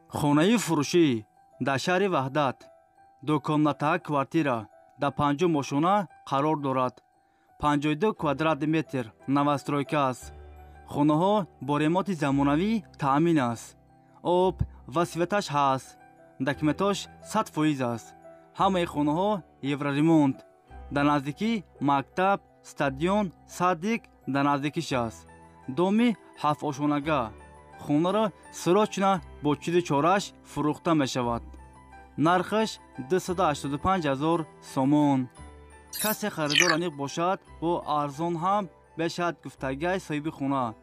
Хонаи фурӯшӣ дар шаҳри Ваҳдат, дукомната квартира дар панҷум ошёна қарор дорад. 52 квадрат метр, новостройка аст. Хонаҳо бо ремонти замонавӣ таъмин аст. Об ва светаш ҳаст. Документош 100% аст. Ҳамаи хонаҳо евроремонт. Дар наздикӣ мактаб, стадион, садик дар наздикиш аст. Доми ҳафтошонага. Хонаро срочно бо чизи чораш фурӯхта мешавад. Нархаш 285 000 сомон. Касе харидор аниқ бошад, бо арзон ҳам бешад гуфтагиай соҳиби хона.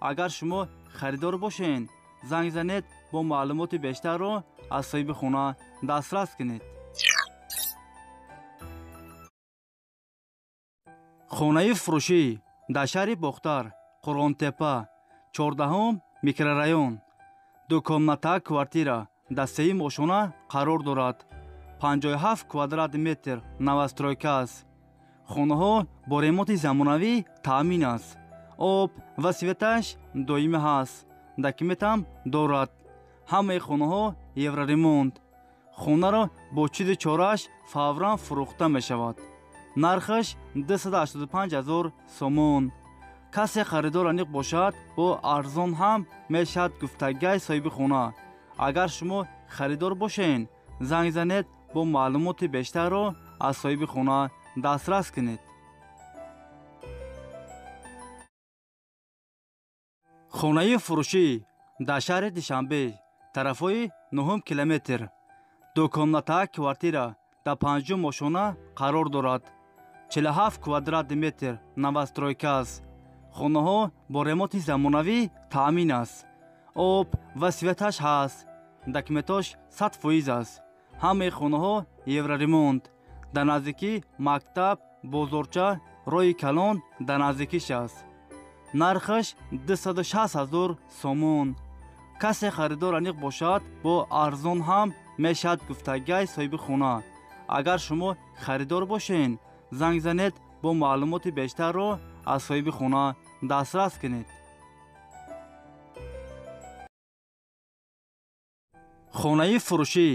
Агар шумо харидор бошед, занг занед, бо маълумоти бештарро аз соҳиби хона дастрас кунед. Хонаи фурӯшӣ дар шаҳри Бохтар, Қурғонтепа, 14 микрорайон, дукомната квартира дар сеюм ошёна қарор дорад. 57 квадрат метр, новостройка аст. Хонаҳо бо ремонти замонавӣ таъмин аст. Об ва светаш доимӣ ҳаст. Документам дорад. Ҳамаи хонаҳо евроремонт. Хонаро бо чизи чораш фавран фурӯхта мешавад. Нархаш 285 000 сомон. Касе харидор аниқ бошад, бо арзон ҳам мешавад гуфтагиай соҳиби хона. Агар шумо харидор бошед, занг занед, бо маълумоти бештарро аз соҳиби хона дастрас кунед. Хонаи фурӯшӣ дар шаҳри Душанбе, тарафҳои 9 километр, дукомната квартира дар панҷум ошёна қарор дорад. 47 квадрат метр, новостройка аст. Хонаҳо бо ремонти замонавӣ таъмин аст. Об ва светаш ҳаст. Документош 100% аст. Ҳамаи хонаҳо евроремонт. Дар наздикӣ мактаб, бозорча, роҳи калон дар наздикиш аст. Нархаш 260 000 сомон. Касе харидор аниқ бошад, бо арзон ҳам мешавад гуфтагиай соҳиби хона. Агар шумо харидор бошед, занг занед, бо маълумоти бештарро аз соҳиби хона дастрас кунед. Хонаи фурӯшӣ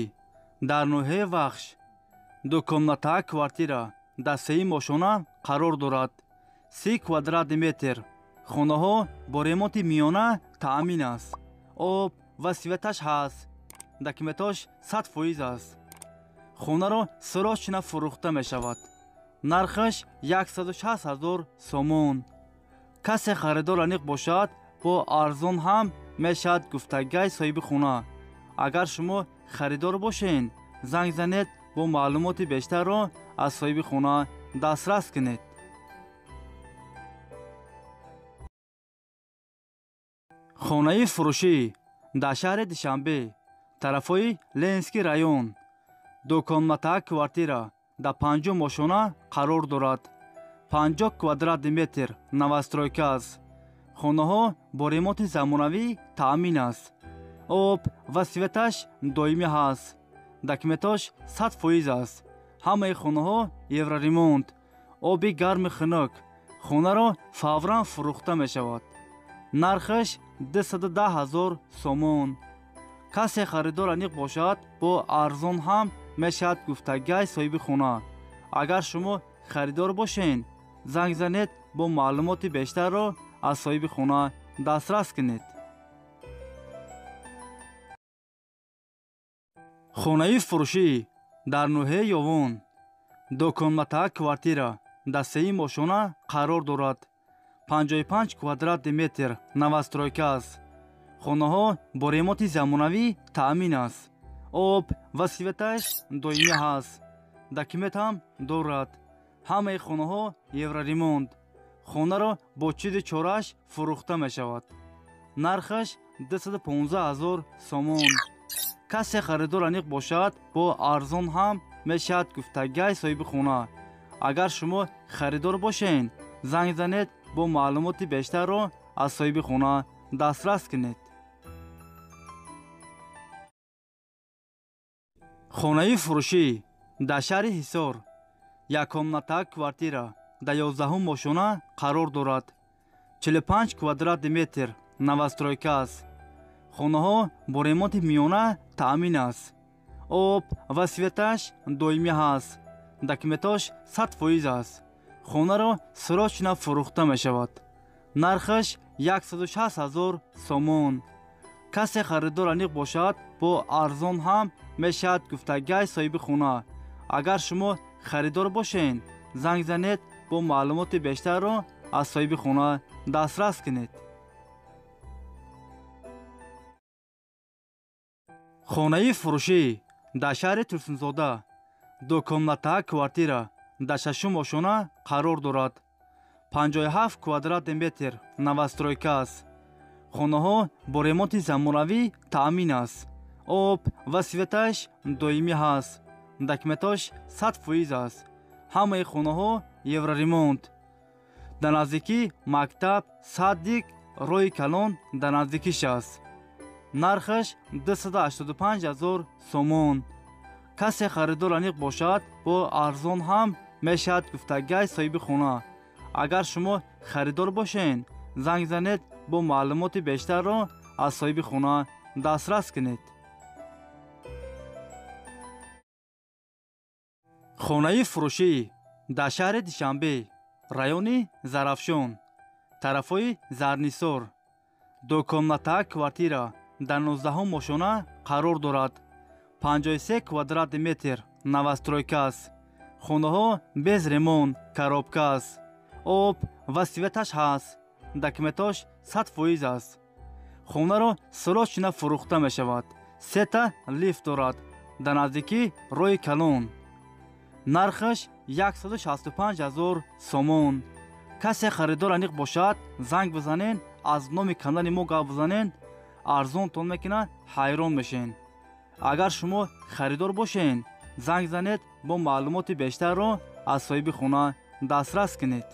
дар ноҳияи Вахш, дукомната квартира дар сеюм ошёна қарор дорад. 30 квадрат метр. Хонаҳо бо ремонти миёна таъмин аст. Об ва светаш ҳаст. Документош 100% аст. Хонаро срочно фурӯхта мешавад. Нархаш 160 000 сомон. Касе харидор аниқ бошад, бо арзон ҳам мешавад гуфтагиай соҳиби хона. Агар шумо харидор бошед, занг занед, бо маълумоти бештарро аз соҳиби хона дастрас кунед. Хонаи фурӯшӣ дар шаҳри Душанбе, тарафҳои Ленинский район, дукомната квартира дар панҷум ошёна қарор дорад. 50 квадрат метр, новостройка аст. Хонаҳо бо ремонти замонавӣ таъмин аст. Об ва светаш доимӣ ҳаст. Документош 100% аст. Ҳамаи хонаҳо евроремонт. Оби гарми хунук. Хонаро фавран фурӯхта мешавад. Нархаш 210 000 сомон. Касе харидор аниқ бошад, бо арзон ҳам мешавад гуфтагиай соҳиби хона. Агар шумо харидор бошед, занг занед, бо маълумоти бештарро аз соҳиби хона дастрас кунед. Хонаи фурӯшӣ дар ноҳияи Ёвон, дукомната квартира дар сеюм ошёна қарор дорад. 55 квадрат метр, новостройка аст. Хонаҳо бо ремонти замонавӣ таъмин аст. Об ва светаш доимӣ ҳаст. Документ ҳам дорад. Ҳамаи хонаҳо евроремонт. Хонаро бо чизи чораш фурӯхта мешавад. Нархаш 215 000 сомон. Касе харидор аниқ бошад, бо арзон ҳам мешавад гуфтагиай соҳиби хона. Агар шумо харидор бошед, занг занед, бо маълумоти бештарро аз соҳиби хона дастрас кунед. Хонаи фурӯшӣ дар шаҳри Ҳисор, яккомната квартира дар 11 ошёна қарор дорад. 45 квадрат метр, новостройка аст. Хонаҳо бо ремонти миёна таъмин аст. Об ва светаш доимӣ ҳаст. Документош 100% аст. Хонаро срочно фурӯхта мешавад. Нархаш 160 000 сомон. Касе харидор аниқ бошад, бо арзон ҳам мешавад, гуфтагай соҳиби хона. Агар шумо харидор бошед, занг занед, бо маълумоти бештарро аз соҳиби хона дастрас кунед. Хонаи фурӯшӣ дар шаҳри Турсунзода, ду комната квартира дар шашум ошёна қарор дорад. 57 квадрат метр, новостройка аст. Хонаҳо бо ремонти замонавӣ таъмин аст. Об ва светаш доимӣ ҳаст. Документош 100% аст. Ҳамаи хонаҳо евроремонт. Дар наздикӣ мактаб, садик, роҳи калон дар наздикиш аст. Нархаш 285 000 сомон. Касе харидор аниқ бошад, бо арзон ҳам мешавад, гуфтагай соҳиби хона. Агар шумо харидор бошед, занг занед, бо маълумоти бештарро аз соҳиби хона дастрас кунед. Хонаи фурӯшӣ дар шаҳри Душанбе, райони Зарафшон, тарафҳои Зарнисор, ду комната квартира дар 19-ум ошёна қарор дорад. 53 квадрат метр, новостройка аст. Хонаҳо без ремонт, коробка аст. Об ва светаш ҳаст. Документош 100% аст. Хонаро срочно фурӯхта мешавад. Сета лифт дорад. Дар наздикӣ роҳи калон. Нархаш 165 000 сомон. Касе харидор аниқ бошад, занг бизанен, аз номи канали мо гап бизанен, арзонтон мекунад, ҳайрон мешен. Агар шумо харидор бошен, занг занед, бо маълумоти бештарро аз соҳиби хона дастрас кунед.